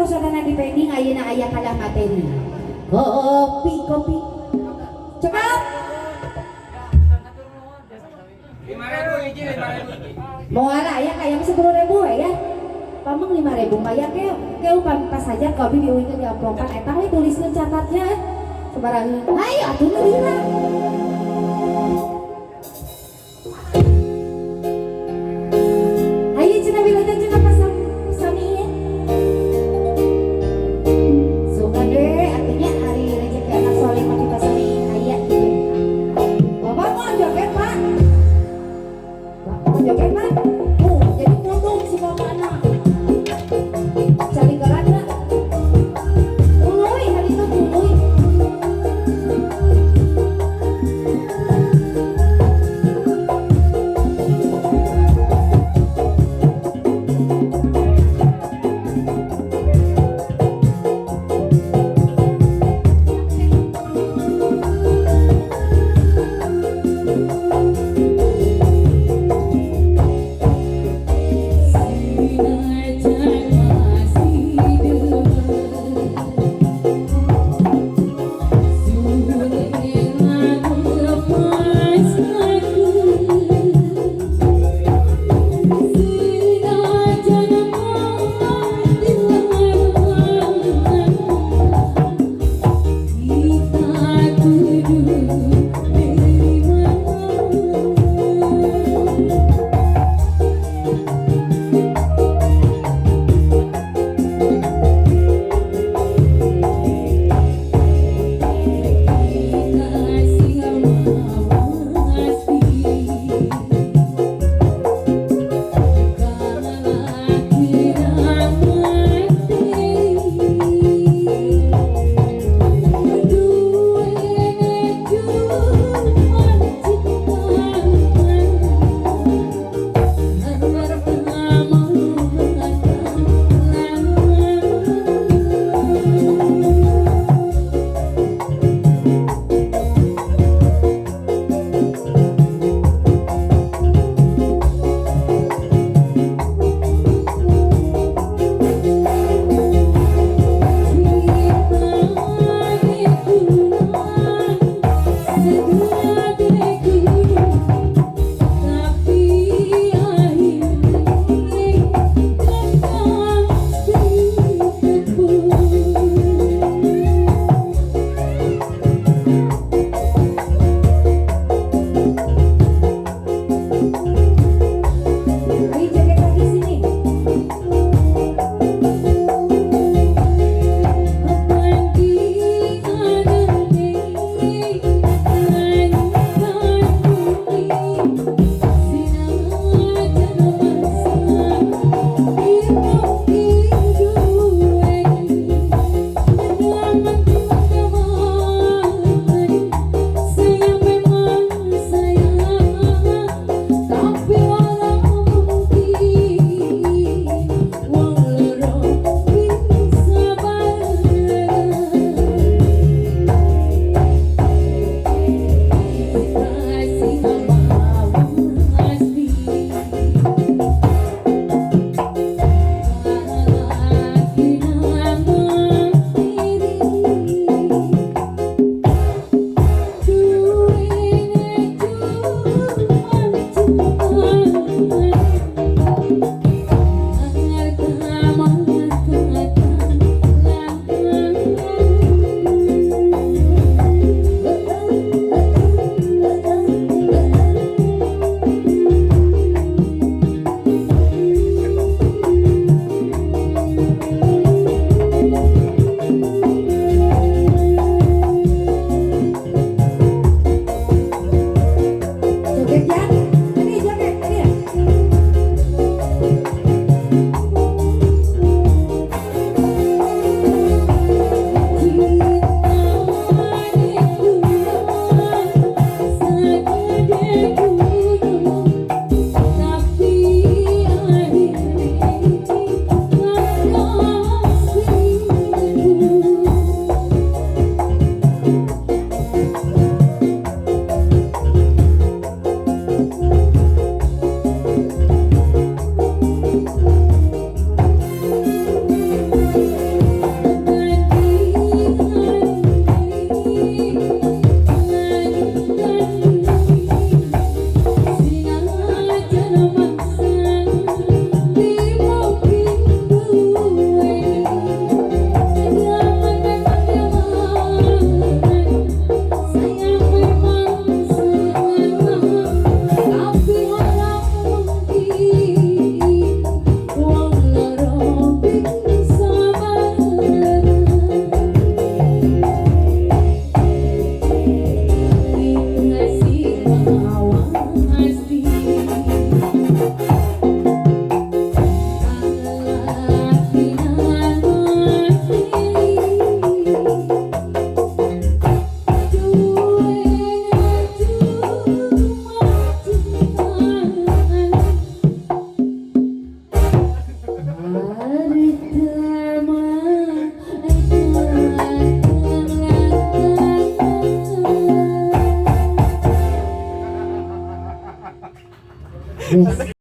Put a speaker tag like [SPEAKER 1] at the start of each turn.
[SPEAKER 1] kosodana di pending ayeuna aya kalah materi. Kopi kopi. Cekap.
[SPEAKER 2] 5.000 hiji, 5.000 hiji.
[SPEAKER 1] Moal aya kaya mah 10.000 we ya. Pameng 5.000 mah ya ke ke upam pas saja kopi diuihkeun di amplopan eta we tuliskeun catatnya. Sabaraha. Hayu atuh nu lila. Hayu cenah wilujeng cenah pasam sami ieu. Suka deh artinya hari rezeki anak soleh mah kita sami aya gitu. Bapak mau joget, Pak? Bapak mau joget, Pak? Jadi mundung si bapakna. Cari gerak. Tuluy, hari itu tuluy. Yes.